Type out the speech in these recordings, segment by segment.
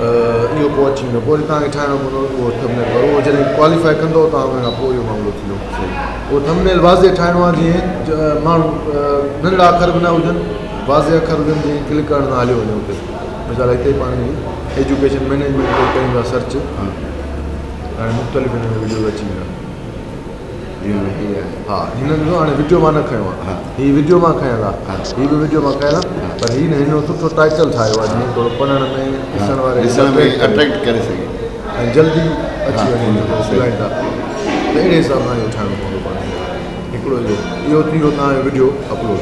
اهو پوء اچي ويندو پوء وري توهان کي ٺاهڻو پوندو اهو ٿمنيل پر اهو جڏهن ڪواليفائي ڪندو توهان ان کان پوء اهو معاملو ٿيندو اهو ٿمنيل واضح ٺاهڻو آهي جيئن ماڻهو ننڍڙا اکر به نه هجن واضح اکر هجن جيئن ڪلڪ ڪرڻ سان هليو وڃي اتي مثال هتي پاڻ ايجوڪيشن مينيجمينٽ تي ڪيون ٿا سرچ هاڻي مختلف هن ۾ وڊيوز اچي ويندا ها هن ڏسو هاڻي وڊيو مان نه کنيو آهي هي وڊيو مان کنيل آهي هي به وڊيو مان کنيل آهي پر هي نه هن سٺو ٽائٽل ٺاهيو آهي جيئن ٿورو پڙهڻ ۾ ڏسڻ واري ڏسڻ ۾ اٽريڪٽ ڪري سگهي ۽ جلدي اچي وڃي جيڪو ڪلائنٽ آهي ته اهڙي حساب سان اهو ٺاهڻو پوندو پاڻ کي هڪڙو اهو اهو ٿي ويو توهان جو وڊيو اپلوڊ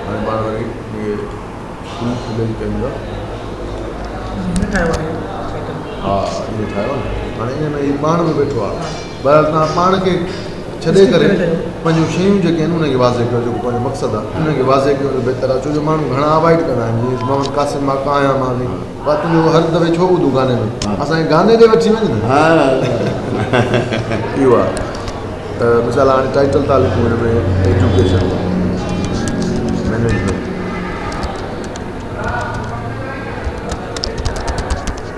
هاڻي پاڻ وري فل فليج ڪيون ٿا. ها ائين ٺاهيو آهي نه هاڻي ان ۾ هي پاڻ به ويٺو آهي بهرحال توهان پاڻ کي ڇڏي ڪري پنهنجون شيون جيڪي آهن ان کي واضح ڪيو جيڪو پنهنجو مقصد آهي ان کي واضح ڪيو ته بهتر آهي ڇو جو ماڻهو گهڻا اوائڊ ڪندا آهن جيئن محمد قاسم مان ڪا آهيان مان سائين با تنهنجو هر دفعي ڇو ٻڌون گاني ۾ اسان کي گاني ڏي وٺي وڃ نه اهو آهي ته مثال هاڻي ٽائيٽل ٿا لکون هن ۾ ايجوڪيشن مينيجمينٽ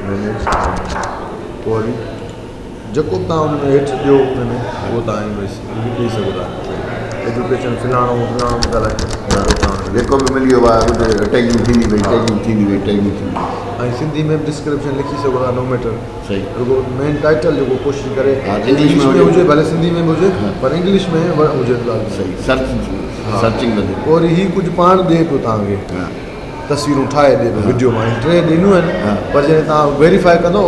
مينيج پوء وري جيڪو به توهان ان ۾ هيٺ ڏيو ان ۾ اهو توهان ان ۾ ڏئي سگهو ٿا ايجوڪيشن فلاڻو فلاڻو مثال جيڪو به ملي ويو آهي اتي ٽيگنگ ٿيندي وئي ٽيگنگ ٿيندي وئي ٽيگنگ ٿيندي وئي ۽ سنڌي ۾ به ڊسڪرپشن لکي سگهو ٿا نو ميٽر صحيح رڳو مين ٽائيٽل جيڪو ڪوشش ڪري انگلش ۾ هجي ڀلي سنڌي ۾ به هجي پر انگلش ۾ هجي صحيح سرچ سرچنگ وڌي پوء وري هي ڪجهه پاڻ ڏئي پيو توهان کي تصويرون ٺاهي ڏئي پيو وڊيو مان ٽي ڏنيون آهن پر جڏهن توهان ويريفائي ڪندو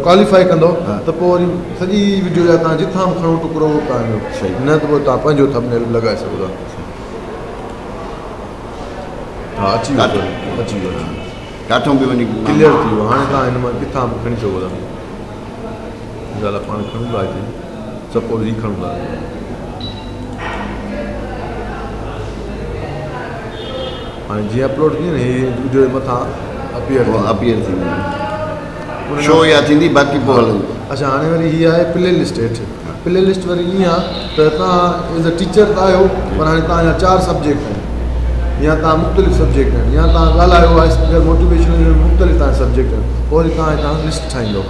ڪواليفائي ڪندو ته پوء وري سڄي وڊيو جا توهان جتان به کڻو ٽڪرو اهو توهان جو نه ته پوء توهان پنهنجو ٿمبنيل به لڳائي سگهو ٿا. ها اچي ويو اچي ويو ڪاٿو به وڃي ڪليئر ٿي ويو هاڻي توهان هن مان ڪٿان به کڻي سگهو ٿا مثال پاڻ کڻون ٿا هتي سپوز هي کڻون ٿا هاڻي جيئن اپلوڊ ٿي نه هي وڊيو جي مٿان اپيئر اپيئر ٿي ويندي شو يا ٿيندي باقي پوء هلندي. اڇا هاڻي وري هي آهي پلي لسٽ هيٺ پلي لسٽ وري ائين آهي ته توهان ايز اي ٽيچر ته آهيو پر هاڻي توهان جا چار سبجيڪٽ آهن يا توهان مختلف سبجيڪٽ آهن يا توهان ڳالهايو آهي اسپيڪر موٽيويشنل مختلف توهان سبجيڪٽ آهن پوء وري توهان هتان لسٽ ٺاهيندو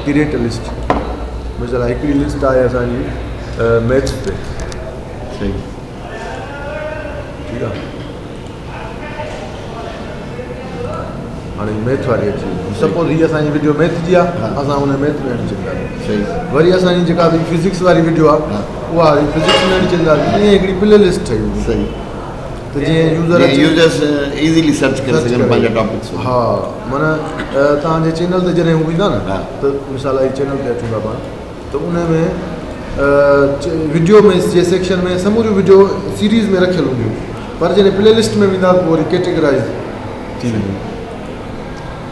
ڪريٽ لسٽ مثال هڪڙي لسٽ آهي اسانجي ميٿس تي صحيح ٺيڪ آ هاڻي ميٿ واري اچي وئي سپوز هي اسان جي وڊيو ميٿ جي آ اسان ان ميٿ ۾ هڻي ڇڏينداسين صحيح وري اسان جي جيڪا به فزڪس واري وڊيو آ اها وري فزڪس ۾ هڻي ڇڏينداسين ائين هڪڙي پلي لسٽ ٺهي ويندي صحيح ته جيئن يوزر جيئن يوزرس ايزيلي سرچ ڪري سگهن پنهنجا ٽاپڪس ها معنيٰ توهان جي چينل تي جڏهن هو ايندا نه ته مثال هي چينل تي اچون ٿا پاڻ ته ان ۾ وڊيو ۾ جي سيڪشن ۾ سموريون وڊيو سيريز ۾ رکيل هونديون پر جڏهن پلي لسٽ ۾ ويندا ته پوء وري ڪيٽيگرائز ٿي وينديون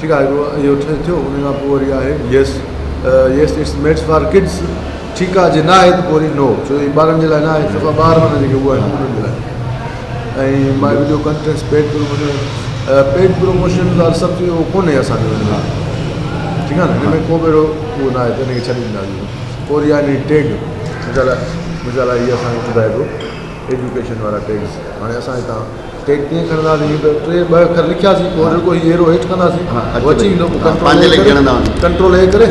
ٺيڪ آهي اهو ٿيو ان کان پوء وري آهي yes yes it's mates for kids ٺيڪ آهي جي نه آهي ته پوء وري نو ڇو جو ٻارن جي لاء نه آهي صفا ٻار معنيٰ جيڪي اهي آهن انهن جي لاء ۽ my video contents paid promotion paid promotion وارو سڀ اهو ڪونهي اسان جو هن ۾ ٺيڪ آهي نه هن ۾ ڪو به اهڙو اهو نه آهي ته هن کي ڇڏي ڏينداسين پوء وري آهي ٽيگ مثال مثال هي اسان کي ٻڌائي ٿو ايجوڪيشن وارا ٽيگس هاڻي اسان هتان ٽيگ ڪيئن کڻنداسين هي ته ٽي ٻه اکر لکياسين پوء رڳو هي ايرو هيٺ ڪنداسين هو اچي ويندو پوء ڪنٽرول اي ڪري ڪنٽرول اي ڪري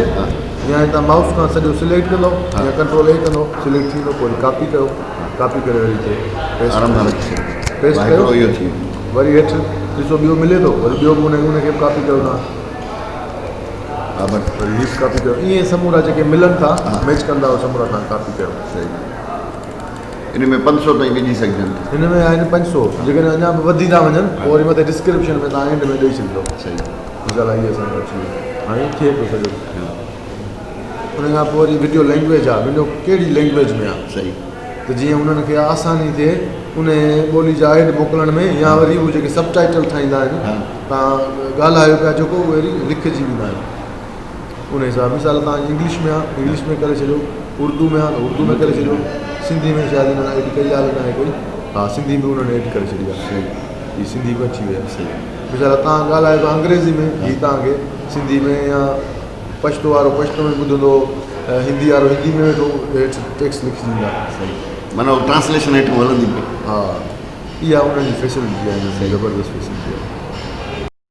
يا هتان مائوس کان سڄو سليڪٽ ڪندو يا ڪنٽرول اي ڪندو سليڪٽ ٿي ويندو پوء وري ڪاپي ڪيو ڪاپي ڪري وري هتي پيسٽ آرام سان رکي سگهجي پيسٽ ڪيو اهو ٿي وري هيٺ ڏسو ٻيو ملي ٿو وري ٻيو به ان کي به ڪاپي ڪيو ٿا ها بس وري هي به ڪاپي ڪيو ائين سمورا جيڪي ملن ٿا ميچ ڪندا اهي سمورا تان ڪاپي ڪيو صحيح ان ۾ پنج سو تائين وجهي سگهجن ٿا هن ۾ آهن پنج سو جيڪڏهن اڃا به وڌي ٿا وڃن پوء وري مٿي ڊسڪرپشن ۾ تان اينڊ ۾ ڏئي ڇڏيندو صحيح مثال هي اسان جو اچي ويو هاڻي ٿئي پيو سڄو ان کان پوء وري وڊيو لينگويج آهي وڊيو ڪهڙي لينگويج ۾ آهي صحيح ته جيئن انهن کي آساني ٿئي ان ٻولي جا ايڊ موڪلڻ ۾ يا وري هو جيڪي سب ٽائيٽل ٺاهيندا آهن تان ڳالهايو پيا جيڪو اهي وري لکجي ويندا آهن ان حساب مثال تان جي انگلش ۾ آهي انگلش ۾ ڪري ڇڏيو اردو ۾ آهي ته اردو ۾ ڪري ڇڏيو سنڌي ۾ شايد انهن ايڊ ڪئي آهي ناهي ڪئي ها سنڌي به انهن ايڊ ڪري ڇڏي آهي هي سنڌي به اچي وئي آهي مثال تان ڳالهايو پيا انگريزي ۾ هي تان کي سنڌي ۾ يا پشتو وارو پشتو ۾ ٻڌندو هندي وارو هندي ۾ ويٺو هيٺ ٽيڪسٽ لکجي ايندا. صحيح معنيٰ ٽرانسليشن هيٺ هلندي پئي. ها اها انهن جي فيسلٽي آهي زبردست فيسلٽي آهي.